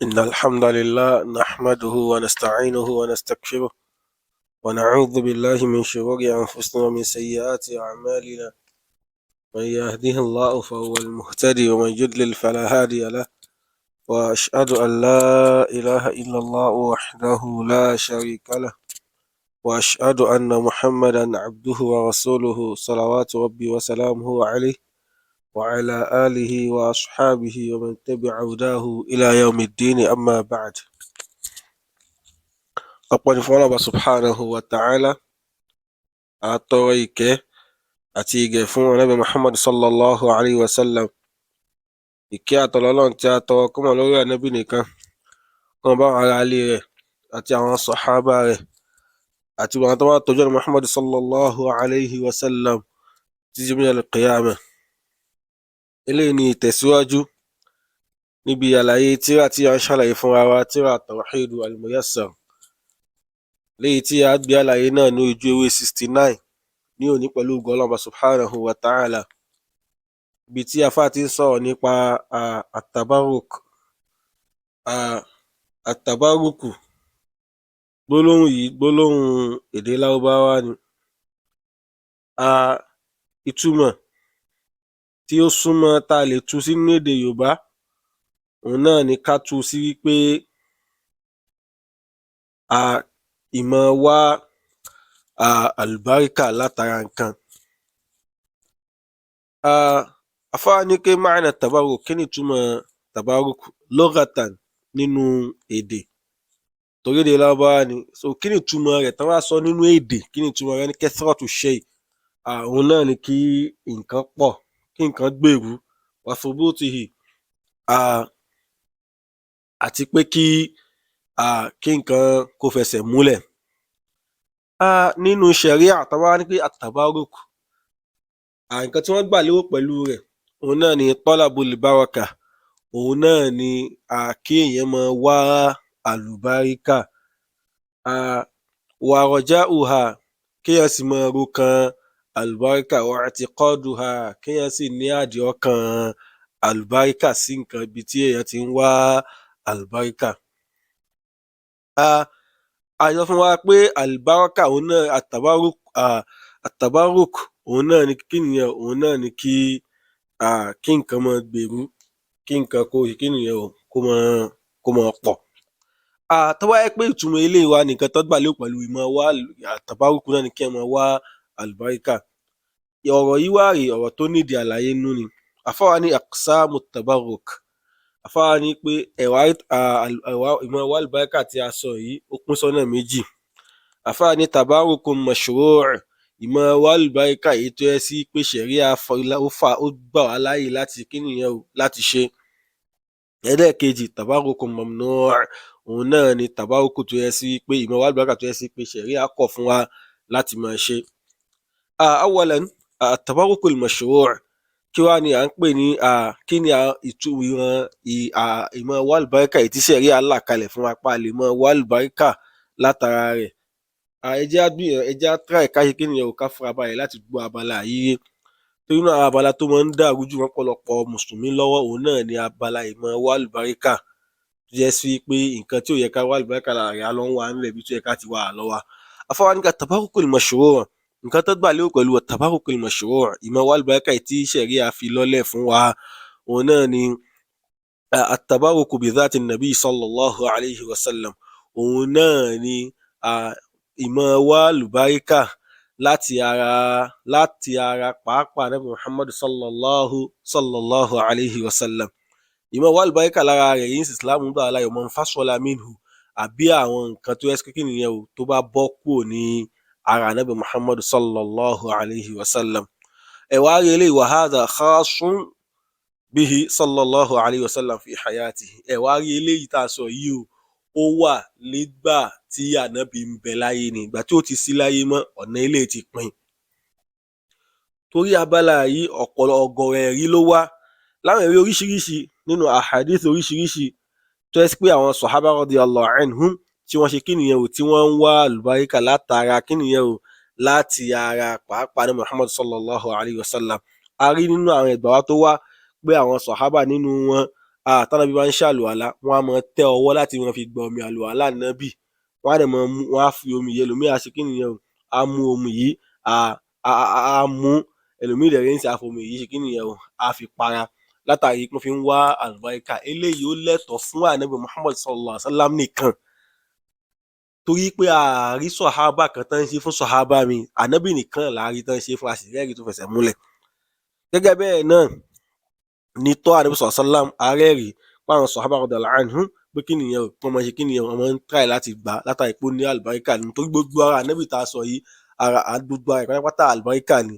إن الحمد لله نحمده ونستعينه ونستغفره ونعوذ بالله من شرور أنفسنا ومن سيئات أعمالنا، من يهده الله فهو المهتدي ومن يضلل فلا هادي له، وأشهد أن لا إله إلا الله وحده لا شريك له، وأشهد أن محمدا عبده ورسوله صلوات ربي وسلامه عليه وعلى آله وأصحابه ومن تبع هداه إلى يوم الدين. أما بعد، ọpẹ́ ni fún Ọlọ́run subhanahu wa ta'ala. Àtọrọ ìkẹ́ àti ìgẹ̀ fún Ànábì Muhammad sallallahu alayhi wa sallam. Ìkẹ́ àtọlọ Ọlọ́run tí a tọrọ kó mọ lórí Ànábì nìkan, kó máa bá àwọn ará ilé rẹ̀ àti àwọn sàhábà rẹ̀ àti àwọn tó bá tọ́jú Ànábì Muhammad sallallahu alayhi wa sallam títí min al-qiyamah. Eléyìí ni ìtẹ̀síwájú níbi àlàyé tírà tí a ń ṣàlàyé fúnra wa, tírà Tawhidu al-Muyassar, léyìí tí a gbé àlàyé náà ní ojú ewé 69 ní òní pẹ̀lú ògo Ọlọ́run subhanahu wa ta'ala, ibi tí afá ti ń sọ̀rọ̀ nípa àtàbárùk. Àtàbárùkù, gbólóhùn yìí, gbólóhùn èdè Lárúbáwá ni. Ìtumọ̀ tí ó súnmọ́ tá a lè tú sí nínú èdè Yorùbá, òun náà ni ká tú sí wípé ìmọ̀ wá àlùbáríkà látara nǹkan. Àfáà ní pé ma'na tabarruk, kí ni ìtumọ̀ tabarruk lughatan nínú èdè? Torí èdè Lárúbáwá ni. So kí ni ìtumọ̀ rẹ̀ tán bá sọ nínú èdè? Kí ni ìtumọ̀ rẹ̀? Ní kathratu shay, òun náà ni kí nǹkan pọ̀, kí nǹkan gbèrú, wa thubutihi, àti pé kí nǹkan kó fẹsẹ̀ múlẹ̀. Nínú ṣẹ̀ríà, tán bá ní pé at-tabarruk, nǹkan tí wọ́n gbà lérò pẹ̀lú rẹ̀, òun náà ni talabul baraka, òun náà ni kí èèyàn máa wá àlùbáríkà, wa raja'uha, kéèyàn sì máa rokàn àlùbáríkà, wa i'tiqaduha, kéèyàn sì ní àdìọ́kàn àlùbáríkà sí nǹkan ibi tí èèyàn ti ń wá àlùbáríkà. A sọ fún wa pé àlùbáríkà, òun náà at-tabarruk, at-tabarruk, òun náà ni kí nìyẹn? Òun náà ni kí nǹkan máa gbèrú, kí nǹkan kó kí nìyẹn o, kó máa pọ̀. Tó bá jẹ́ pé ìtumọ̀ eléyìí wá ní nǹkan tán gbà lérò pẹ̀lú ìmọ̀ wá at-tabarruk náà ni kéèyàn máa wá àlùbáríkà. Ọ̀rọ̀ yìí wá rèé, ọ̀rọ̀ tó nídìí àlàyé nínú ni. Àfáà wá ní aqsamu tabarruk. Àfáà wá ní pé ẹ̀wá ìmọ̀ wá àlùbáríkà tí a sọ yìí, ó pín sọ́nà méjì. Àfáà ní tabarrukun mashru', ìmọ̀ wá àlùbáríkà èyí tó jẹ́ sí pé ṣẹ̀ríà ó gbà wá láàyè láti kí nìyẹn o, láti ṣe. Ẹlẹ́ẹ̀kejì, tabarrukun mamnu', òun náà ni tabarruku tó jẹ́ sí pé ìmọ̀ wá àlùbáríkà tó jẹ́ sí pé ṣẹ̀ríà kọ̀ fún wa láti máa ṣe. Awwalan, at-tabarrukul mashru', kí wá ni à ń pè ní kí ni ìran ìmọ̀ wá àlùbáríkà èyí tí ṣẹ̀ríà là kalẹ̀ fún wa pé a lè máa wá àlùbáríkà látara rẹ̀? Ẹ jẹ́ á gbìyànjú, ẹ jẹ́ á try ká ṣe kí nìyẹn o, ká farabalẹ̀ láti gbọ́ abala yìí yé. Torí náà, abala tó máa ń dàrú jù mọ́pọ̀lọpọ̀ mùsùlùmí lọ́wọ́, òun náà ni abala ìmọ̀ wá àlùbáríkà, tó jẹ́ sí pé nǹkan tí ò yẹ ká wá àlùbáríkà lára rẹ̀, á lọ ń wá ńbẹ̀, ibi tó yẹ ká ti wá, à lọ wá. Àfáà wá ní at-tabarrukul mashru', nǹkan tó gbà lérò pẹ̀lú at-tabarrukul mashru', ìmọ̀ wá àlùbáríkà èyí tí ṣẹ̀ríà fi lọ́lẹ̀ fún wa, òun náà ni at-tabarruku bi dhati nabi sallallahu alayhi wa sallam, òun náà ni ìmọ̀ wá àlùbáríkà láti ara pàápàá Ànábì Muhammad sallallahu alayhi wa sallam. Ìmọ̀ wá àlùbáríkà lára rẹ̀ yìí, Islam gbà wá láàyè, man fasala minhu, àbí àwọn nǹkan tó jẹ́ pé kí nìyẹn o, tó bá bọ́ kúrò ní ara Ànábì Muhammad sallallahu alayhi wa sallam. Ẹ wá rí eléyìí, wa hadha khasun bihi sallallahu alayhi wa sallam fi hayatihi. Ẹ wá rí eléyìí tá a sọ yìí o, ó wà nígbà tí Ànábì ń bẹ láyé ni. Ìgbà tí ó ti sí láyé mọ́, ọ̀nà eléyìí ti pin. Torí abala yìí, ọ̀pọ̀lọpọ̀ ọ̀gọ̀rọ̀ ẹ̀rí ló wá láwọn ẹ̀rí oríṣiríṣi nínú ahadith oríṣiríṣi tó jẹ́ pé àwọn sahaba radiyallahu anhum tí wọ́n ṣe kí nìyẹn o, tí wọ́n ń wá àlùbáríkà látara kí nìyẹn o, láti ara pàápàá ní Muhammad sallallahu alayhi wa sallam. A rí nínú àwọn ẹgbàá wa tó wá pé àwọn sahaba nínú wọn Tánàbí bá ń ṣàlùwàlá, wọ́n á máa tẹ́ ọwọ́ láti máa fi gba omi àlùwàlá Ànábì. Wọ́n á dẹ̀ máa mú, wọ́n á fi omi yìí, ẹlòmíì á ṣe kí nìyẹn o, á mú omi yìí, á mú ẹlòmíì dẹ̀ rèé nísìnyí, á fomi yìí ṣe kí nìyẹn o, á fi para látàrí pé wọ́n fi ń wá àlùbáríkà. Eléyìí ó lẹ́tọ̀ọ́ fún Ànábì Muhammad sallallahu alaihi wasallam nìkan, torí pé a rí sọ̀hábà kan tán ń ṣe fún sọ̀hábà mi, Ànábì nìkan là á rí tán ń ṣe fún, a sì rẹ́rìí tó fẹsẹ̀ múlẹ̀. Gẹ́gẹ́ bẹ́ẹ̀ náà ni tọ́ Ànábì sallallahu alaihi wasallam, arẹ́rìí páwọn sọ̀hábà radiyallahu anhum pé kí nìyẹn o, wọ́n máa ṣe kí nìyẹn o, wọ́n máa ń try láti gbà á látàrí pé ó ní àlùbáríkà nínú, torí gbogbo ara Ànábì tá a sọ yìí, ara gbogbo ara pátápátá àlùbáríkà ni.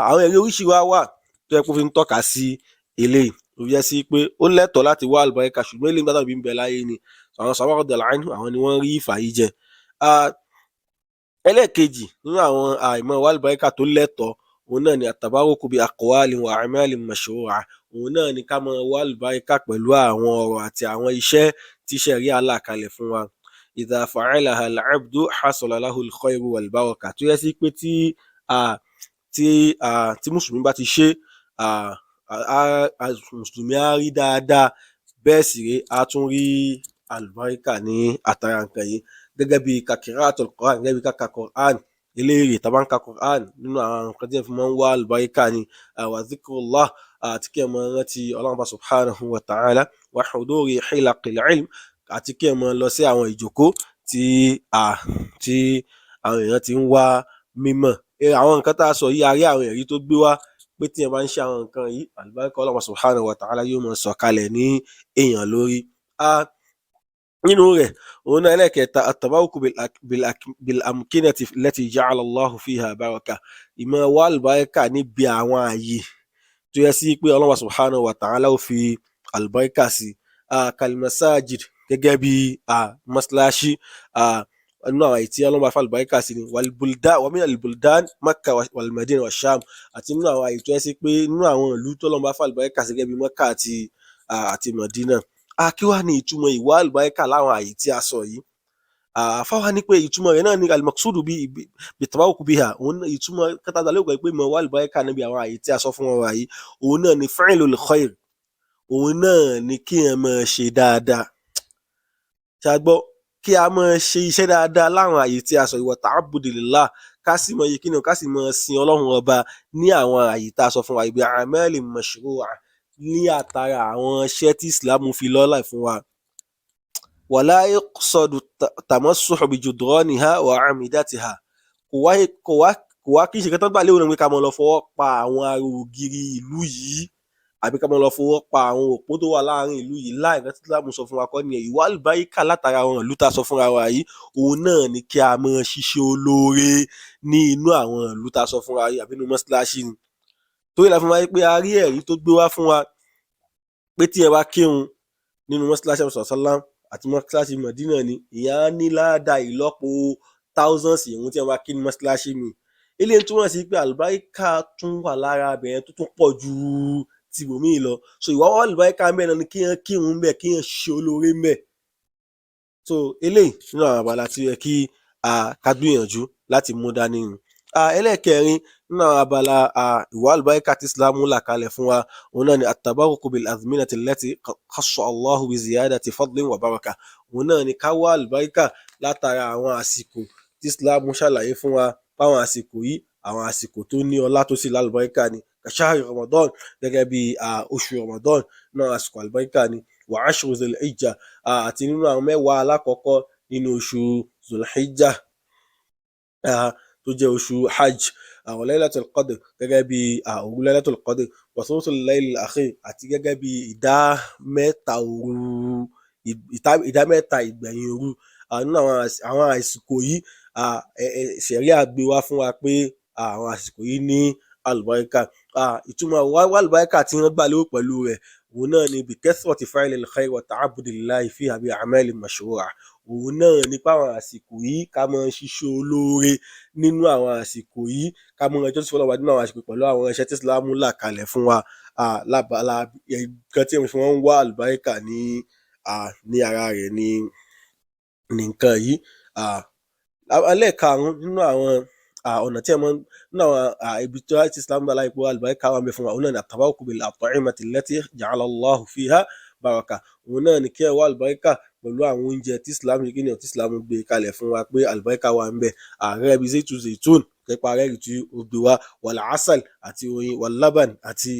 Àwọn ẹ̀rí oríṣi wá wà tó jẹ́ pé ó fi ń tọ́ka sí eléyìí, tó fi jẹ́ sí pé ó lẹ́tọ̀ọ́ láti wá àlùbáríkà, ṣùgbọ́n eléyìí nígbà tánàbí ń bẹ láyé ni. Àwọn sọ̀hábà radiyallahu anhum, àwọn ni wọ́n rí ìfà yìí jẹ. Ẹlẹ́ẹ̀kejì nínú àwọn àìmọ̀ wá àlùbáríkà tó lẹ́tọ̀ọ́, òun náà ni àtàbárùkù bí aqwalin wa a'malin mashru'a. Òun náà ni ká máa wá àlùbáríkà pẹ̀lú àwọn ọ̀rọ̀ àti àwọn iṣẹ́ tí ṣẹ̀ríà là kalẹ̀ fún wa. Idha fa'alaha al-'abdu hasala lahu al-khayru wal-baraka. Tó jẹ́ sí pé tí mùsùlùmí bá ti ṣe, mùsùlùmí á rí dáadáa, bẹ́ẹ̀ sì rèé á tún rí àlùbáríkà ní àtàrà nǹkan yìí. Gẹ́gẹ́ bí ka qira'atul Qur'an, gẹ́gẹ́ bí ká ka Qur'an, eléyìí tá a bá ń ka Qur'an, nínú àwọn nǹkan tí ẹ fi máa ń wá àlùbáríkà ni. Wa dhikrullah, àti kí ẹ máa rántí Ọlọ́run Ọba subhanahu wa ta'ala, wa huduri hilaqil ilm, àti kí ẹ máa lọ sí àwọn ìjókòó tí àwọn èèyàn ti ń wá mímọ̀. Àwọn nǹkan tá a sọ yìí, a rí àwọn ẹ̀rí tó gbé wá pé tí èèyàn bá ń ṣe àwọn nǹkan yìí, àlùbáríkà Ọlọ́run Ọba subhanahu wa ta'ala yóò máa sọ̀kalẹ̀ ní èèyàn lórí. Nínú rẹ̀, òun náà ẹlẹ́ẹ̀kẹta, at-tabarruku bil amkinati allati ja'ala Allahu fiha baraka. Ìmọ̀ wá àlùbáríkà níbi àwọn ààyè tó yẹ sí pé Ọlọ́run subhanahu wa ta'ala ó fi àlùbáríkà sí, kal masajid, gẹ́gẹ́ bí mọ́ṣáláṣí, nínú àwọn àyè tí Ọlọ́run bá fi àlùbáríkà sí ni, wal buldan wa min al buldan Makka wal Madina wa Sham, àti nínú àwọn àyè tó yẹ sí pé nínú àwọn ìlú tó Ọlọ́run bá fi àlùbáríkà sí, gẹ́gẹ́ bí Mecca àti Madina. Kí wá ní ìtumọ̀ ìwá àlùbáríkà láwọn àyè tí a sọ yìí? Àfáà wá ní pé ìtumọ̀ rẹ̀ náà ní al-maqsudu bit-tabarruk biha. Òun náà ìtumọ̀ kátà lérò pé ìmọ̀ wá àlùbáríkà níbi àwọn àyè tí a sọ fún wa yìí, òun náà ní fi'lul khair, òun náà ní kí èèyàn máa ṣe dáadáa. Ṣé a gbọ́? Kí a máa ṣe iṣẹ́ dáadáa láwọn àyè tí a sọ yìí, wa ta'abbudi lillah, ká sì máa ṣe kí ni o, ká sì máa sin Ọlọ́run Ọba ní àwọn àyè tá a sọ fún wa yìí, bi a'malin mashru'a, ní àtàrà àwọn iṣẹ́ tí Islam fi lọ́lẹ̀ fún wa. Wala yuqsadu tamassuhu bi judraniha wa a'midatiha. Kò wá kí n ṣe nǹkan tán gbà lérò náà pé ká máa lọ fọwọ́ pa àwọn ará ògiri ìlú yìí, àbí ká máa lọ fọwọ́ pa àwọn òpó tó wà láàrin ìlú yìí. Láì, nǹkan tí Islam sọ fún wa kọ́ nìyẹn. Ìwà àlùbáríkà látara àwọn ìlú tá a sọ fúnra wa yìí, òun náà ni kí a máa ṣiṣẹ́ olóore ní inú àwọn ìlú tá a sọ fúnra yìí, àbí inú mọ́ṣáláṣí ni. Torí la fi máa ń pé a rí ẹ̀rí tó gbé wá fún wa pé tí ẹ bá kírun nínú mọ́ṣáláṣí Ànábì sallam àti mọ́ṣáláṣí Mọ̀dínà ni, èèyàn á ní láàdá ìlọ́po thousands ìrun tí ẹ bá kí ní mọ́ṣáláṣí mi. Eléyìí túmọ̀ sí pé àlùbáríkà tún wà lára ibẹ̀ yẹn tó tún pọ̀ ju tibòmíì lọ. So ìwà wá àlùbáríkà ńbẹ̀ náà ni kí èèyàn kírun ńbẹ̀, kí èèyàn ṣe olóore ńbẹ̀. So eléyìí nínú àwọn abala tí ó yẹ kí ká gbìyànjú láti mú dání ni. Ẹlẹ́ẹ̀kẹrin nínú àwọn abala ìwà àlùbáríkà tí Islam là kalẹ̀ fún wa, òun náà ni at-tabarruku bil azminati allati khassa Allahu bi ziyadati fadlin wa baraka. Òun náà ni ká wá àlùbáríkà látara àwọn àsìkò tí Islam ṣàlàyé fún wa páwọn àsìkò yìí, àwọn àsìkò tó ní ọlá tó sì lálùbáríkà ni. Kashahri Ramadan, gẹ́gẹ́ bí oṣù Ramadan náà, àsìkò àlùbáríkà ni, wa ashru Dhul-Hijjah, àti nínú àwọn 10 alákọ̀ọ́kọ́ nínú oṣù Dhul-Hijjah tó jẹ́ oṣù hajj, wa Laylatul Qadr, gẹ́gẹ́ bí òru Laylatul Qadr, wa thuluthul layl al-akhir, àti gẹ́gẹ́ bí ìdá mẹ́ta òru, ìdá mẹ́ta ìgbẹ̀yìn òru. Nínú àwọn àsìkò yìí, ṣẹ̀ríà gbé wá fún wa pé àwọn àsìkò yìí ní àlùbáríkà. Ìtumọ̀ wá àlùbáríkà tí wọ́n gbà lérò pẹ̀lú rẹ̀, òun náà ni bi kathrati fi'lil khayr wa ta'abbudi lillahi fiha bi a'malin mashru'a. Òun náà ni pé àwọn àsìkò yìí, ká máa ṣiṣẹ́ olóore nínú àwọn àsìkò yìí, ká máa jọ́sìn fọ́lọ́run Ọba nínú àwọn àsìkò pẹ̀lú àwọn iṣẹ́ tí Islam là kalẹ̀ fún wa, lábala nǹkan tí wọ́n fi máa ń wá àlùbáríkà ní ara rẹ̀ ní nǹkan yìí. Ẹlẹ́ẹ̀karùn-ún nínú àwọn ọ̀nà tí ẹ máa ń nínú àwọn ibi tí Islam gbà láàyè pé àlùbáríkà wà ńbẹ̀ fún wa, òun náà ni at-tabarruku bil at'imati allati ja'ala Allahu fiha. Baraka, òun náà ni kí ẹ wá àlùbáríkà pẹ̀lú àwọn oúnjẹ tí Islam ṣe kíni, tí Islam gbé kalẹ̀ fún wa pé àlùbáríkà wà ńbẹ̀. Ààrẹ bíi zaitu zaitun nípa rẹ́ẹ̀rì tí ó gbé wá, wal asal àti oyin, wal laban àti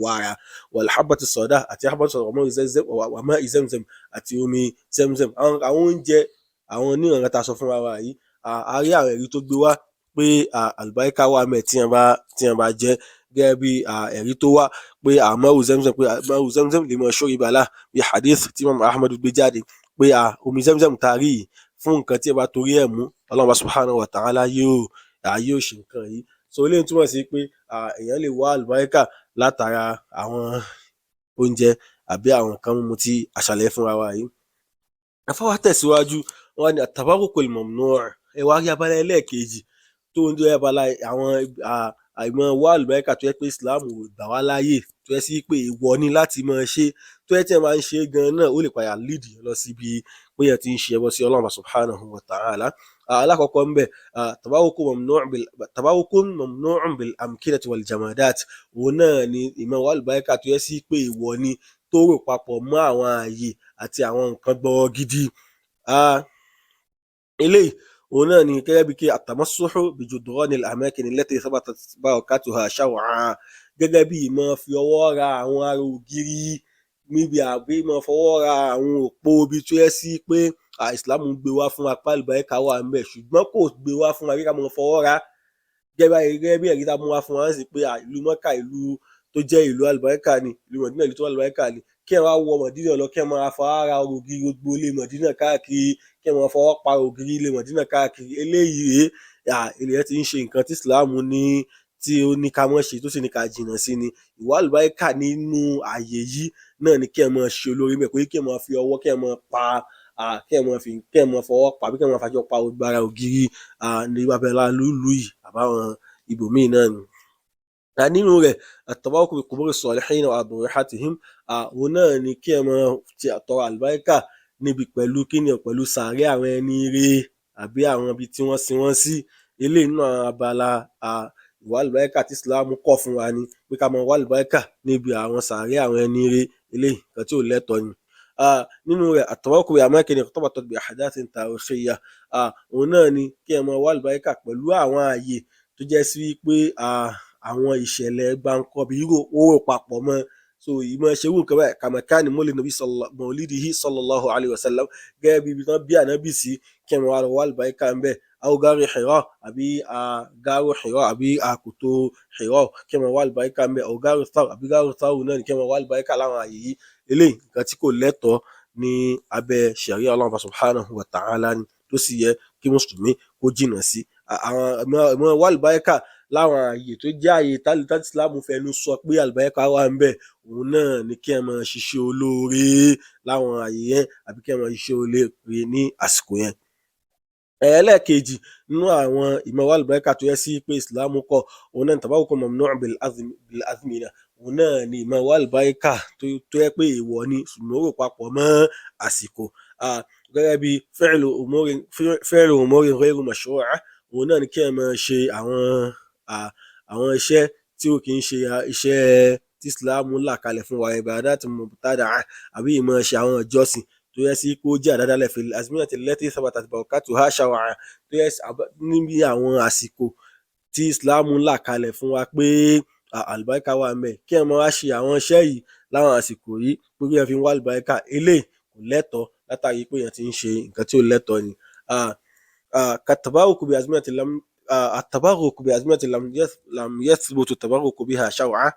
wàrà, wal habatu sauda àti habatu sauda, wa ma'i zamzam àti omi zamzam. Àwọn oúnjẹ, àwọn onírànran tá a sọ fúnra wa yìí, a rí àwọn ẹ̀rí tó gbé wá pé àlùbáríkà wà ńbẹ̀ tí wọ́n bá jẹ, gẹ́gẹ́ bí ẹ̀rí tó wá pé ma'u zamzam, pé ma'u zamzam lima shuriba lahu, bí hadith tí Imam Ahmad gbé jáde pé omi zamzam tá a rí yìí, fún nǹkan tí ẹ bá torí ẹ̀ mú, Ọlọ́run subhanahu wa ta'ala yóò ṣe nǹkan yìí. So eléyìí túmọ̀ sí pé èèyàn lè wá àlùbáríkà látara àwọn oúnjẹ àbí àwọn nǹkan mímu tí a ṣàlàyé fúnra wa yìí. Àfáà wa tẹ̀síwájú, wọ́n ní at-tabarrukul mamnu'. Ẹ wá rí abala ẹlẹ́ẹ̀kejì tó ń jẹ́ abala àwọn àìmọ̀ wá àlùbáríkà tó jẹ́ pé Islam ò gbà wá láàyè, tó jẹ́ sí pé èèwọ̀ ni láti máa ṣe, tó jẹ́ tí èèyàn bá ń ṣe gan náà, ó lè padà lead lọ síbi pé èèyàn ti ń ṣe ẹbọ sí Ọlọ́run subhanahu wa ta'ala. Alákọ̀ọ́kọ́ ńbẹ̀, tabarrukun mamnu'un bil amkinati wal jamadat, òun náà ni ìmọ̀ wá àlùbáríkà tó jẹ́ sí pé èèwọ̀ ni, tó rò papọ̀ mọ́ àwọn ààyè àti àwọn nǹkan gbọrọ gidi. Eléyìí, òun náà ni gẹ́gẹ́ bí kí at-tamassuhu bi judranil amakin allati thabatat barakatuha shar'an, gẹ́gẹ́ bí ìmọ̀ fi ọwọ́ ra àwọn ara ògiri níbi, àbí ìmọ̀ fọwọ́ ra àwọn òpó ibi tó yẹ sí pé Islam gbé wá fún wa pé àlùbáríkà wà ńbẹ̀, ṣùgbọ́n kò gbé wá fún wa kí ká máa fọwọ́ ra. Gẹ́gẹ́ bí ẹ̀rí tá a mú wá fún wa sí pé ìlú Mọ́kà, ìlú tó jẹ́ ìlú àlùbáríkà ni, ìlú Mọ̀dínà, ìlú tó àlùbáríkà ni, kí ẹ wá wọ Mọ̀dínà lọ, kí ẹ máa fọwọ́ ra ògiri gbogbo ilé Mọ̀dínà káàkiri, kí ẹ máa fọwọ́ pa ògiri ilé Mọ̀dínà káàkiri, eléyìí rèé, ènìyàn ti ń ṣe nǹkan tí Islam ní tí ó ní ká má ṣe, tó sì ní ká jìnnà sí ni. Ìwà àlùbáríkà nínú ààyè yìí náà ni kí ẹ máa ṣe olórí ńbẹ̀, pé kí ẹ máa fi ọwọ́, kí ẹ máa pa, kí ẹ máa fi, kí ẹ máa fọwọ́ pa, àbí kí ẹ máa fàjọ pa gbogbo ara ògiri ní abẹ́lá lúlùú yìí àbáwọn ibòmíì náà ni. Nínú rẹ̀, at-tabarruku bi quburi s-salihin wa adrihatihim, òun náà ni kí ẹ máa ti tọrọ àlùbáríkà níbi pẹ̀lú kíni, pẹ̀lú sàárè àwọn ẹni ire àbí àwọn ibi tí wọ́n sin wọ́n sí. Eléyìí nínú àwọn abala ìwà àlùbáríkà tí Islam kọ̀ fún wa ni pé ká máa wá àlùbáríkà níbi àwọn sàárè àwọn ẹni ire. Eléyìí, nǹkan tí ò lẹ́tọ̀ọ́ ni. Nínú rẹ̀, at-tabarruku bi amakin irtabatat bi ahdathin tarikhiyya, òun náà ni kí ẹ máa wá àlùbáríkà pẹ̀lú àwọn ààyè tó jẹ́ sí pé àwọn ìṣẹ̀lẹ̀ gbáǹkọ́bí ó rò papọ̀ mọ́. So ìmọ̀ ṣerú nǹkan báyìí, kàmàkánì mọ́lẹ̀ nàbí maulidihi sallallahu alayhi wa sallam, gẹ́gẹ́ bí ibi tán bí ànábì sí, kí ẹ máa wá àlùbáríkà ńbẹ̀, aw gari Hira, àbí garu Hira, àbí kòtò Hira, kí ẹ máa wá àlùbáríkà ńbẹ̀, aw garu Thawr, àbí garu Thawr náà ni kí ẹ máa wá àlùbáríkà láwọn àyè yìí. Eléyìí, nǹkan tí kò lẹ́tọ̀ọ́ ní abẹ́ ṣẹ̀ríà Ọlọ́run subhanahu wa ta'ala ni, tó sì yẹ kí mùsùlùmí kó jìnnà sí àwọn ìmọ̀ wá àlùbáríkà láwọn ààyè tó jẹ́ ààyè tá Islam fẹnu sọ pé àlùbáríkà wà ńbẹ̀. Òun náà ni kí ẹ máa ṣiṣẹ́ olóore láwọn ààyè yẹn, àbí kí ẹ máa ṣiṣẹ́ olóore ní àsìkò yẹn. Ẹlẹ́ẹ̀kejì nínú àwọn ìmọ̀ wá àlùbáríkà tó yẹ sí pé Islam kọ̀, òun náà ni tabarruku mamnu' bil azmina, òun náà ni ìmọ̀ wá àlùbáríkà tó yẹ pé èèwọ̀ ni, ṣùgbọ́n ó rò papọ̀ mọ́ àsìkò, gẹ́gẹ́ bí fi'lu umurin ghayru mashru'a, òun náà ni kí ẹ máa ṣe àwọn iṣẹ́ tí ò kí ń ṣe iṣẹ́ tí Islam là kalẹ̀ fún wa, ibadat mubtada'a, àbí ìmọ̀ ṣe àwọn ìjọsìn tó yẹ sí kó jẹ́ àdádálẹ̀, fil azminati allati thabatat barakatuha shar'an, tó yẹ níbi àwọn àsìkò tí Islam là kalẹ̀ fún wa pé àlùbáríkà wà ńbẹ̀, kí ẹ máa wá ṣe àwọn iṣẹ́ yìí láwọn àsìkò yìí pé kí ẹ fi wá àlùbáríkà, eléyìí kò lẹ́tọ̀ọ́ látàrí pé èèyàn ti ń ṣe nǹkan tí ò lẹ́tọ̀ọ́ ni. Katabarruku bi azminati lam at-tabarruku bi azminati lam yathbutu at-tabarruku biha shar'an,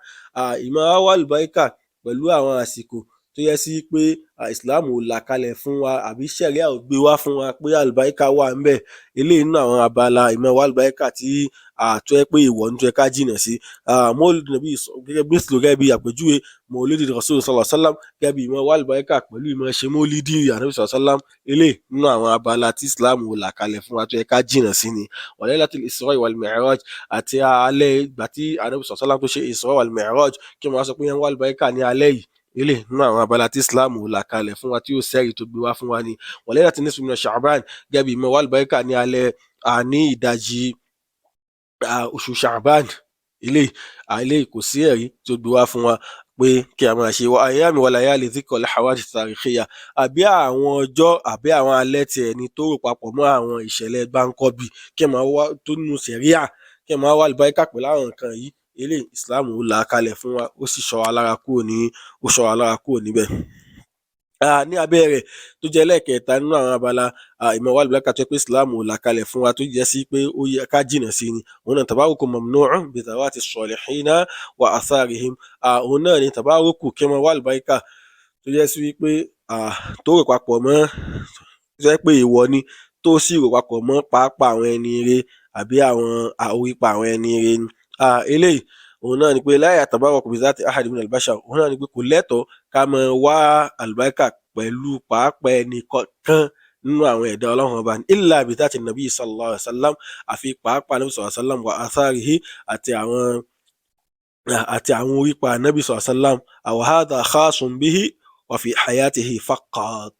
ìmọ̀ wá àlùbáríkà pẹ̀lú àwọn àsìkò tó yẹ sí pé Islam ò là kalẹ̀ fún wa, àbí ṣẹ̀ríà ò gbé wá fún wa pé àlùbáríkà wà ńbẹ̀, eléyìí nínú àwọn abala ìmọ̀ wá àlùbáríkà tí tó yẹ pé èèwọ̀ ní, tó yẹ ká jìnà sí. Mọ́lídì nàbí gẹ́gẹ́ bí gẹ́gẹ́ bí àpèjúwe mọ́lídì Rasul sallallahu alaihi wasallam, gẹ́gẹ́ bí ìmọ̀ wá àlùbáríkà pẹ̀lú ìmọ̀ ṣe mọ́lídì Ànábì sallallahu alaihi wasallam, eléyìí nínú àwọn abala tí Islam ò là kalẹ̀ fún wa tó yẹ ká jìnà sí ni. Wa laylatul Isra wal Mi'raj, àti alẹ́ ìgbà tí Ànábì sallallahu alaihi wasallam tó ṣe Isra wal Mi'raj, kí wọ́n sọ pé wọ́n wá àlùbáríkà ní alẹ́ yìí, eléyìí nínú àwọn abala tí Islam ò là kalẹ̀ fún wa tí ó sẹ́rìí tó gbé wá fún wa ni. Wa laylatin nisfi min Sha'ban, gẹ́gẹ́ bí ìmọ̀ wá àlùbáríkà ní alẹ́ ní ìdajì oṣù Sha'ban, eléyìí kò sí ẹ̀rí tó gbé wá fún wa pé Pé kí a máa ṣe wa ayyami wa layali dhikra al-hawadith at-tarikhiyya, àbí àwọn ọjọ́ àbí àwọn alẹ́ tiẹ̀ ni tó rò papọ̀ mọ́ àwọn ìṣẹ̀lẹ̀ gbáǹkọ́bì kí ẹ máa wá tó nínú sẹ̀ríà, kí ẹ máa wá àlùbáríkà pẹ̀lú àwọn nǹkan yìí. Eléyìí, Islam ó là á kalẹ̀ fún wa, ó sì ṣọ́ wa lára kúrò ní ó ṣọ́ wa lára kúrò níbẹ̀. Ní abẹ́ rẹ̀, tó jẹ́ ẹlẹ́ẹ̀kẹta nínú àwọn abala ìmọ̀ wá àlùbáríkà tó jẹ́ pé Islam ò là kalẹ̀ fún wa, tó jẹ́ sí pé ó yẹ ká jìnà sí ni, òun náà tabaruku mamnu'un bi zawati salihina wa atharihim. Òun náà ni tabaruku, kí wọ́n wá àlùbáríkà tó jẹ́ sí wípé tó rò papọ̀ mọ́, tó jẹ́ pé èèwọ̀ ni, tó sì rò papọ̀ mọ́ pàápàá àwọn ẹni ire àbí àwọn orípa àwọn ẹni ire ni. Eléyìí, òun náà ni pé la yatabaraku bi zati ahad min al-bashar. Òun náà ni pé kò lẹ́tọ̀ọ́ ká máa wá àlùbáríkà pẹ̀lú pàápàá ẹnì kọ̀ọ̀kan nínú àwọn ẹ̀dá Ọlọ́run Ọba ni, illa bi zati nabi sallallahu alayhi wa sallam, àfi pàápàá nabi sallallahu alayhi wa sallam, wa atharihi, àti àwọn orípa nabi sallallahu alayhi wa sallam. Wa hadha khasun bihi wa fi hayatihi faqat.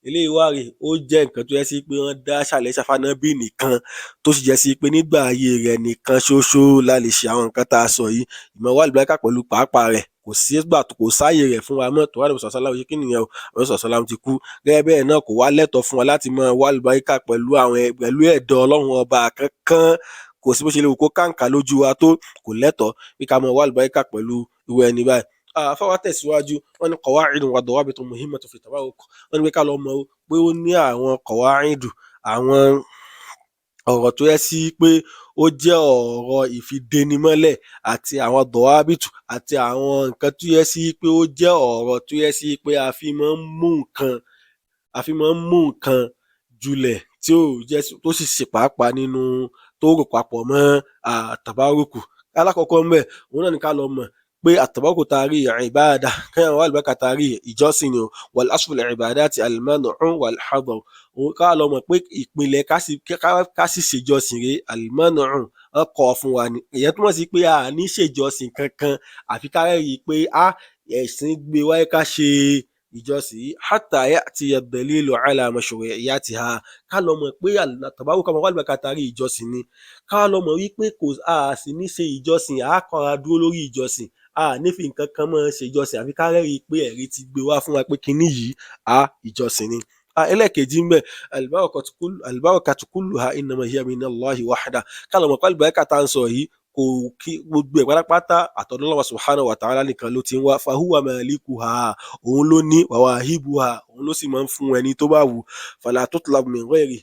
Eléyìí wá rèé, ó jẹ́ nǹkan tó jẹ́ sí pé wọ́n dá ṣàlẹ́ṣà fánábì nìkan, tó sì jẹ́ sí pé nígbà ayé rẹ̀ nìkan ṣoṣo la lè ṣe àwọn nǹkan tá a sọ yìí. Ìmọ̀ wá àlùbáríkà pẹ̀lú pàápàá rẹ̀, kò sígbà, kò sáàyè rẹ̀ fún wa mọ́ tó wà lóbi sọ̀sálàm. Kí nìyẹn o? Àwọn sọ̀sálàm ti kú. Gẹ́gẹ́ bẹ́ẹ̀ náà, kò wá lẹ́tọ̀ọ́ fún wa láti máa wá àlùbáríkà pẹ̀lú àwọn pẹ̀lú ẹ̀dọ̀ Ọlọ́run Ọba kankan. Kò sí bó ṣe lè wù kó kàǹkà lójú wa tó, kò lẹ́tọ̀ọ́ bí ká máa wá àlùbáríkà pẹ̀lú irú ẹni báyìí. Àfáà wa tẹ̀síwájú, wọ́n ní qawa'idun wa dawabitun muhimmatun fi tabarruk. Wọ́n ní pé ká lọ mọ̀ pé ó ní àwọn qawa'idu, àwọn ọ̀rọ̀ tó yẹ sí pé ó jẹ́ ọ̀rọ̀ ìfidénimọ́lẹ̀, àti àwọn dawabitu, àti àwọn nǹkan tó yẹ sí pé ó jẹ́ ọ̀rọ̀ tó yẹ sí pé a fi máa ń mú nǹkan julẹ̀, tí ó jẹ́ tó sì ṣe pàápàá nínú tó rò papọ̀ mọ́ tabarruku. Alákọ̀ọ́kọ́ ńbẹ̀, òun náà ní ká lọ mọ̀ pé àtàbárùkù tá a rí, ìbáàdà, kéèyàn wá àlùbáríkà tá a rí, ìjọsìn ni o. Wal aslu fil ibadati al-man'u wal hadar. Òun ká lọ mọ̀ pé ìpìlẹ̀ ká sì ṣèjọsìn rèé, al-man'u, wọ́n kọ̀ fún wa ni. Ìyẹn túmọ̀ sí pé a ní ṣèjọsìn kankan àfi ká rí i pé a ẹ̀sìn gbé wáyé ká ṣe ìjọsìn yìí, hatta ya'tiya ad-dalilu ala mashru'iyyatiha. Ká lọ mọ̀ pé àtàbárùkù, ká mọ̀ wá àlùbáríkà tá a rí, ìjọsìn ni. Ká lọ mọ̀ wípé kò a sì ní ṣe ìjọsìn, a kọ́ra dúró lórí ìjọsìn, a ní fi nǹkan kan mọ́ ṣe ìjọsìn àfi ká rẹ́rìí pé ẹ̀rí ti gbé wá fún wa pé kinní yìí a ìjọsìn ni. Ẹlẹ́ẹ̀kejì ńbẹ̀, al-barakatu kulluha innama hiya minallahi wahda. Ká lọ mọ̀ pé àlùbáríkà tá à ń sọ yìí, kò kí gbogbo ẹ̀ pátápátá, àtọ̀dọ̀ Ọlọ́run subhanahu wa ta'ala nìkan ló ti ń wá. Fahuwa malikuha, òun ló ní, wa wahibuha, òun ló sì máa ń fún ẹni tó bá wù. Fala tutlabu min ghairi.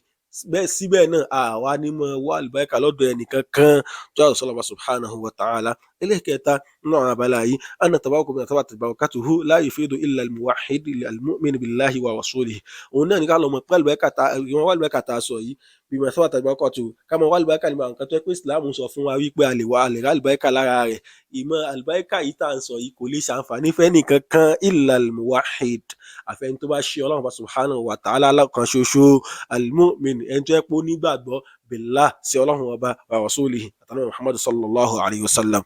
Bẹ́ẹ̀ síbẹ̀ náà, àwa ní mọ wá àlùbáríkà lọ́dọ̀ ẹnìkan kan tó yàtọ̀ sọ́lọ́run subhanahu wa ta'ala. Ẹlẹ́ẹ̀kẹta nínú àwọn abala yìí, anna tabarruku bima thabatat barakatuhu la yufidu illa al-muwahhid al-mu'min billahi wa rasulihi. Òun náà ní ká lọ mọ̀ pé àlùbáríkà tá ìwọ̀n wá àlùbáríkà tá a sọ yìí, bima thabatat barakatuhu, ká mọ wá àlùbáríkà nípa nǹkan tó yẹ pé Islam sọ fún wa wípé a lè wá, a lè rí àlùbáríkà lára rẹ̀. Ìmọ̀ àlùbáríkà yìí tá à ń sọ yìí kò lè ṣàǹfààní fẹ́nìkankan illa al-muwahhid, àfẹni tó bá ṣe Ọlọ́run subhanahu wa ta'ala lọ́kan ṣoṣo, al-mu'min, ẹni tó yẹ pé ó nígbàgbọ́, billah, sí Ọlọ́run Ọba, wa rasulihi, àtàwọn Muhammad sallallahu alayhi wa sallam.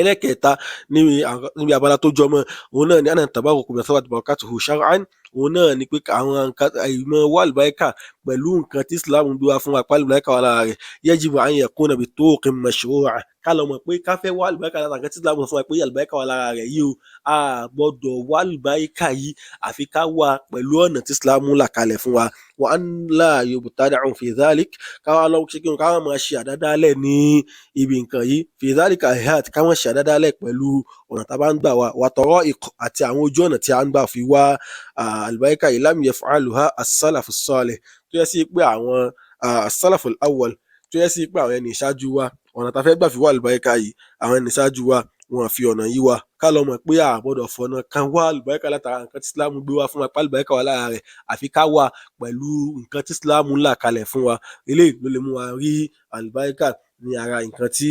Ẹlẹ́kẹta níbi abala tó jọmọ́, òun náà ni anna tabarruku bima thabatat barakatuhu shar'an. Òun náà ni pé àwọn nǹkan ìmọ̀ wá àlùbáríkà pẹ̀lú nǹkan tí Islam gbé wá fún wa pé àlùbáríkà wà lára rẹ̀, yajibu an yakuna bi turuqin mashru'a. Ká lọ mọ̀ pé ká fẹ́ wá àlùbáríkà lára nǹkan tí Islam sọ fún wa pé àlùbáríkà wà lára rẹ̀ yìí o, a gbọ́dọ̀ wá àlùbáríkà yìí àfi ká wá pẹ̀lú ọ̀nà tí Islam là kalẹ̀ fún wa. Wa an la yubtada'u fi dhalik, ká wá lọ ṣe kí ká wá máa ṣe àdádálẹ̀ ní ibi nǹkan yìí. Fi dhalika hayat, ká má ṣe àdádálẹ̀ pẹ̀lú ọ̀nà tá a bá ń gbà wá, wa tara'iq, àti àwọn ojú ọ̀nà tí a ń gbà fi wá àlùbáríkà yìí, lam yaf'aluha as-salafu as-salih, tó yẹ sí pé àwọn as-salafu al-awwal, tó yẹ sí pé àwọn ẹni ìṣáájú wa, ọ̀nà tá a fẹ́ gbà fi wá àlùbáríkà yìí, àwọn ẹni ìṣáájú wa wọn fi ọ̀nà yìí wá. Ká lọ mọ̀ pé a gbọ́dọ̀ fọ̀nà kan wá àlùbáríkà látara nǹkan tí Islam gbé wá fún wa pé àlùbáríkà wà lára rẹ̀, àfi ká wá pẹ̀lú nǹkan tí Islam là kalẹ̀ fún wa. Eléyìí ló lè mú wa rí àlùbáríkà ní ara nǹkan tí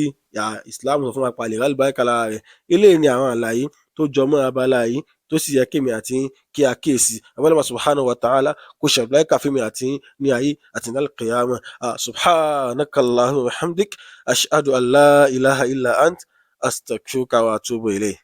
Islam sọ fún wa pé a lè rí àlùbáríkà lára rẹ̀. Eléyìí ni àwọn àlàyé tó jọ mọ́ abala yìí tó sì yẹ kémi àti yín kí a kíyèsí. Abẹ́lẹ́ subhanahu wa ta'ala kó ṣe àlùbáríkà fún mi àti yín ní ayé àti ní al-qiyamah. Subhanakallahumma wa bihamdik, ashhadu an la ilaha illa ant, astaghfiruka wa atubu ilayk.